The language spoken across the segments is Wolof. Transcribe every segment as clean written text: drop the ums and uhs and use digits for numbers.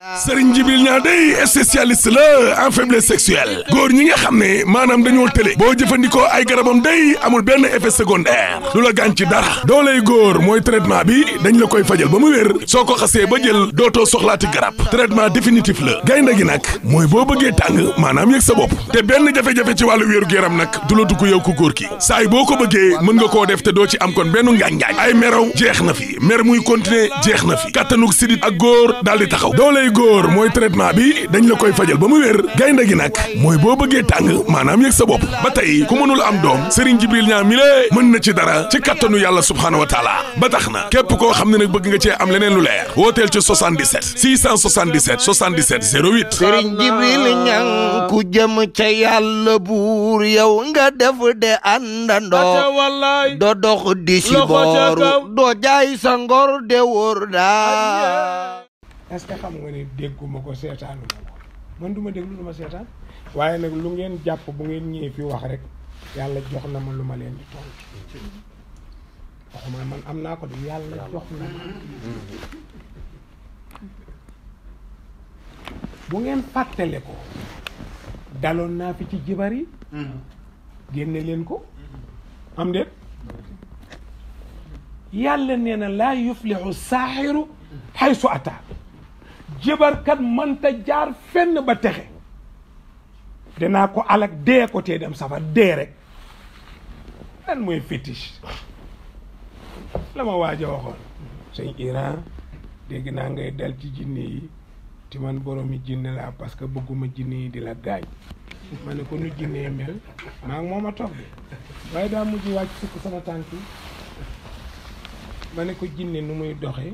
Serigne Djibril Niang day spécialiste la en faiblesse sexuelle góor ñi nga xam ne maanaam dañoo tële boo jëfandikoo ay garabam day amul benn effet secondaire du la gaañ ci dara dooley góor mooy traitement bi dañ la koy fajal ba mu wér soo ko xasee ba jël dootoo soxlaati garab traitement définitif la gaynde gi nag mooy boo bëggee tàng maanaam yëg sa bopp te benn jafe-jafe ci wàllu wéeru yaram nag du la dugg yow ku góor ki saay boo ko bëggee mën nga koo def te doo ci am kon benn ngaañ-ngaañ ay meraw jeex na fi mer muy continuer jeex na fi kattanug sidit ak góor daal di taxaw dooley góor mooy traitement bi dañ la koy fajal ba mu wér gaynde gi nag mooy boo bëggee tàng maanaam yëg sa bopp ba tey ku mënul am doom Serigne Djibril Niang mi lée mën na ci dara ci kattanu yàlla subhaanahu wa taala ba tax na képp koo xam ne nag bëgg nga cee am leneen lu leer wooteel ci 77 677 77 08 Serigne Djibril Niang ku jëm ca yàlla buur yow nga def de àndandoo doo dox di si booru doo jaay sa ngor de wóor daa. est-ce que xam nga ne dégguma ko seetaanu ma ko man du ma déglu du ma seetaan waaye nag lu ngeen jàpp bu ngeen ñëwee fi wax rek yàlla jox na ma lu ma leen di tontu waxuma man am naa ko de yàlla jox na ma bu ngeen fàttale ko daloon naa fi ci jibar yi génne leen ko am déet yàlla nee na laa yuflixu saaxiru xaysu ata jëbarkat mënta jaar fenn ba texe danaa ko alak dee ko tee dem safar dee rek lan mooy fétiche la ma waaj a waxoon sëñ Iran dégg naa ngay dal ci jinne yi ti man boroomi jinne laa parce que bëgguma jinne yi di la gaañ ma ne ko nu jinne mel maa ngi moom a toog de waaye daa mujj wàcc sukk sama tànk yi ma ne ko jinne nu muy doxee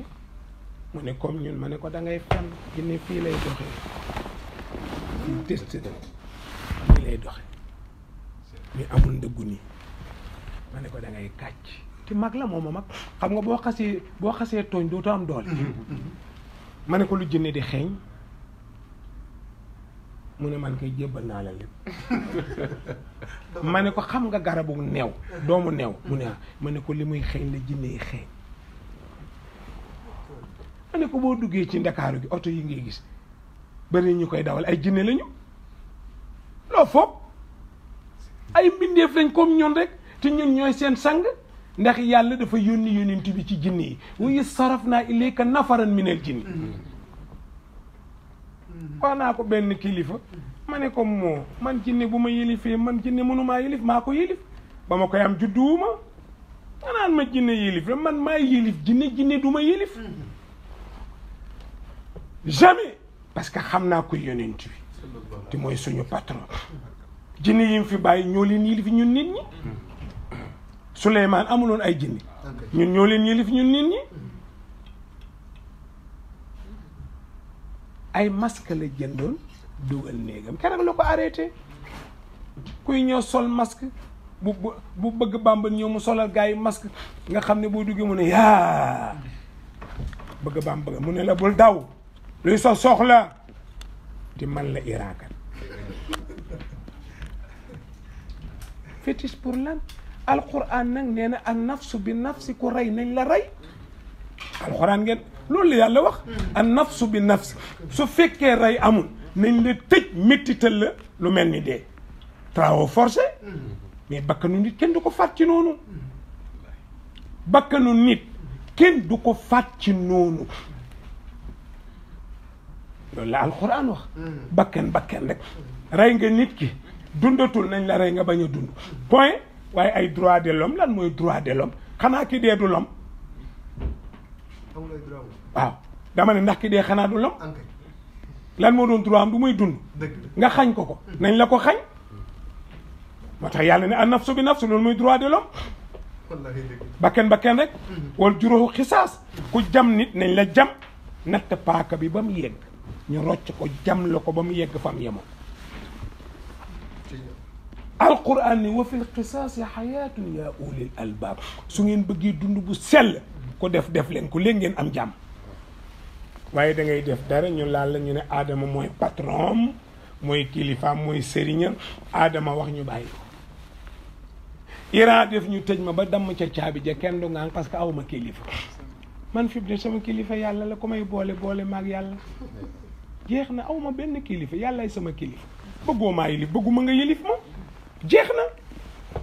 mu ne comme ñun ma ne ko da ngay fen jinne fii lay doxee fii test na fii lay doxee mais amul ndëggu nii ma ne ko da ngay kàcc te mag la moom a mag xam nga boo xasee tooñ dootoo am doole ma ne ko lu jinne di xeeñ mu ne man koy jébbal naa la lépp ma ne ko xam nga garabu neew doomu neew mu ne ma ne ko li muy xeeñ la jinne yi xeeñ ma ne ko boo duggee ci ndakaaru gi oto yi ngay gis bari ñu koy dawal ay jinne lañu loo foog ay mbindeef lañ comme ñun rek te ñun ñooy seen sang ndax yàlla dafa yónni yónent bi ci jinne yi wa sarafnaa ilayka nafaran minal jinni wax naa ko benn kilifa ma ne ko moo man jinne bu ma yilifee man jinne mënumaa yilif maa ko yilif ba ma koy am judduwuma nga naan ma jinne yilif la man maa yilif jinne du ma yilif jamais parce que xam naa koy yonent bi te mooy suñu patron jinne yi mu fi bàyyi ñoo leen yilif ñun nit ñi Souleymane amuloon ay jinne ñun ñoo leen yilif ñun nit ñi ay masque la jëndoon dugal néegam keroog la ko arrêté kuy ñëw sol masque bu bëgg Bamba ñëw mu solal gars yi masque nga xam ne boo duggee mu ne yaa bëgg Bamba mu ne la bul daw luy sa soxla di man la iraakat fétiche pour lan alquran nag nee na an nafsu bi nafsi ku rey nañ la rey alquran ngeen loolu la yàlla wax an nafsu bi nafsi su fekkee rey amul nañ la tëj méttital la lu mel ni dee travaux forcés mais bakkanu nit kenn du ko faat ci noonu bakkanu nit kenn du ko faat ci noonu loolu la alquran wax bakken rek rey nga nit ki dundatul nañ la rey nga bañ a dund point waaye ay droit de l'homme lan mooy droit de l'homme xanaa ki dee du l'homme waaw dama ne ndax ki dee xanaa du l'homme lan moo doon droit am du muy dund nga xañ ko nañ la ko xañ moo tax yàlla ne an nafsu bi nafsu loolu mooy droit de l'homme bakken rek wal juróoxu xisaas ku jam nit nañ la jam natt paaka bi ba mu yegg ñu rocc ko jam la ko ba mu yegg fa mu yemoon alquran ni wa fil qisaasi xayaatun yaa ulil albaab su ngeen bëggee dund bu sell ko def leen ko léegi ngeen am jàmm waaye da ngay def dara ñu laal la ñu ne Adama mooy patron mooy kilifaam mooy sëriñam Adama wax ñu bàyyi ko Iran def ñu tëj ma ba damm ca caabi ja kenn du ngaan parce que awma kilifa man fi mu ne sama kilifa yàlla la ko may boole maag yàlla jeex na aw ma benn kilifa yàllaay sama kilifa bëggoo maa yilif bëgguma nga yilif ma jeex na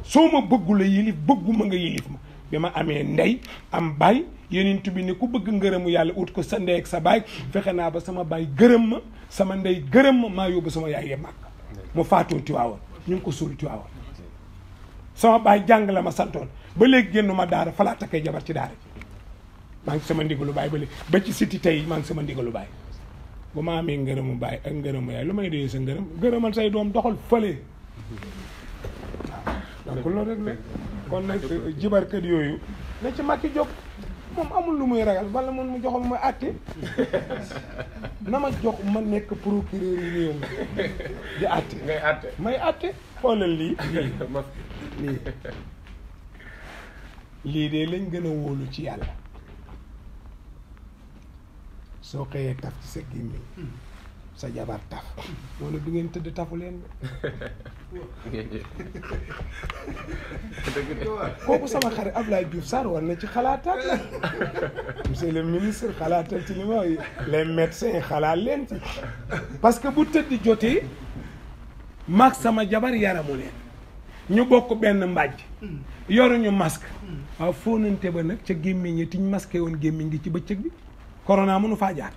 soo ma bëggula yilif bëgguma nga yilif ma bi ma amee ndey am baay yonent bi ne ku bëgg ngërëmu yàlla ut ko sa ndey ak sa baay fexe naa ba sama baay gërëm ma sama ndey gërëm ma maa yóbbu sama yaay ye màkk mu faatoo Tiwaawan ñu ngi ko suul Tiwaawan sama baay jàng la ma santoon ba léegi génn ma daara fa laa takkee jabar ci daara maa ngi sama ndigalu baay ba léegi ba ci siti tey maa ngi sama ndigalu baay bu ma amee ngërëmu baay ak ngërëmu yaay lu may doyee sa ngërëm gërëmal say doom doxal fële waaw donc loolu rek la kon nag jibarkat yooyu na ci Macky jóg moom amul lu muy ragal wala man mu joxam ma àtte na ma jox ma nekk procureur yi réew mi di àtte ngay àtte may àtte xoolal lii lii de lañ gën a wóolu ci yàlla soo xëyee taf ci sa gémmiñ sa jabar taf noonu du ngeen tëdd tafu leen kooku sama xarit Abdoulaye Diouf Sarr war na ci xalaataat la monsieur le ministre xalaatal ci li ma wax les médecins xalaat leen ci parce que bu tëdd jotee maag sama jabar yaramu leen ñu bokk benn mbàjj yoruñu masque waaw fóonante ba nag ca gémmiñ yi tiñ masqué woon gémmiñ gi ci bëccëg bi corona mënu faa jaar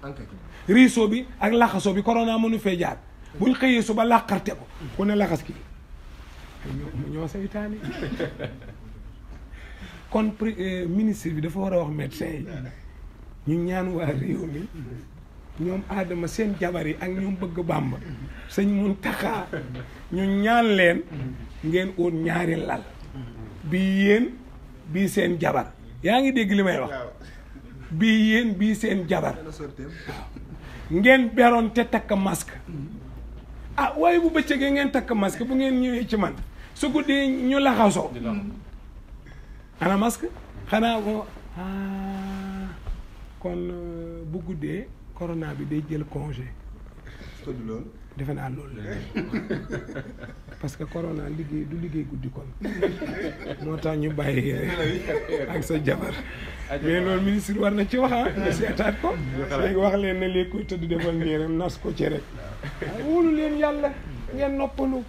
riiso bi ak laxaso bi corona mënu fee jaar buñ xëyee suba làqarte ko ku ne laxas ki ñoo saytaane kon ministre bi dafa war a wax médecin yi ñu ñaan waa réew mi ñoom Adama seen jabar yi ak ñoom bëgg Bàmba sëñ Muntaxa ñu ñaan leen ngeen ut ñaari lal bii yéen bii seen jabar yaa ngi dégg li may wax bii yéen bii seen jabar ngeen beroon te takk masque ah waaye bu bëccëgee ngeen takk masque bu ngeen ñëwee ci man su guddee ñu laxasoo ana masque xanaa ko kon bu guddee corona bi day jël congé defe naa loolu parce que corona liggéey du liggéey guddi kon moo tax ñu bàyyi ak sa jabar mais loolu ministre war na ci wax nga seetaat ko léegi wax leen ne léegi koy tëdd defal nii rek nas ko ci rek wóolu leen yàlla ngeen noppalu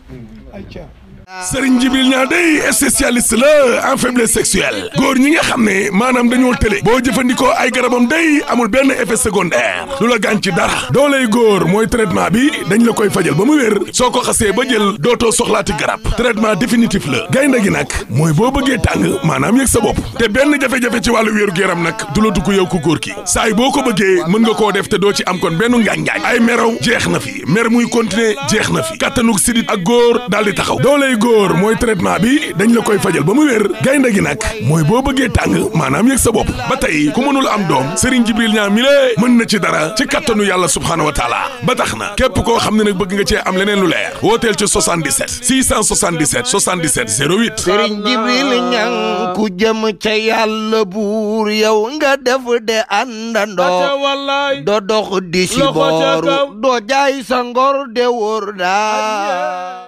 ay ca Serigne Djibril Niang day spécialiste la en faiblesse sexuelle góor ñi nga xam ne maanaam dañoo tële boo jëfandikoo ay garabam day amul benn effet secondaire du la gaañ ci dara dooley góor mooy traitement bi dañ la koy fajal ba mu wér soo ko xasee ba jël dootoo soxlaati garab traitement définitif la gaynde gi nag mooy boo bëggee tàng maanaam yëg sa bopp te benn jafe-jafe ci wàllu wéeru yaram nag du la dugg yow ku góor ki saay boo ko bëggee mën nga koo def te doo ci am kon benn ngaañ-ngaañ ay meraw jeex na fi mer muy continuer jeex na fi kattanug sidit ak góor daal di taxaw góor mooy traitement bi dañ la koy fajal ba mu wér gaynde gi nag mooy boo bëggee tàng maanaam yëg sa bopp ba tey ku mënul am doom Serigne Djibril Niang mi lée mën na ci dara ci kattanu yàlla subhaanahu wa taala ba tax na képp koo xam ne nag bëgg nga cee am leneen lu leer wooteel ci 77 677 77 08 Serigne Djibril Niang ku jëm ca yàlla buur yow nga def de àndandoo doo dox di si booru doo jaay sa ngor de wóor daa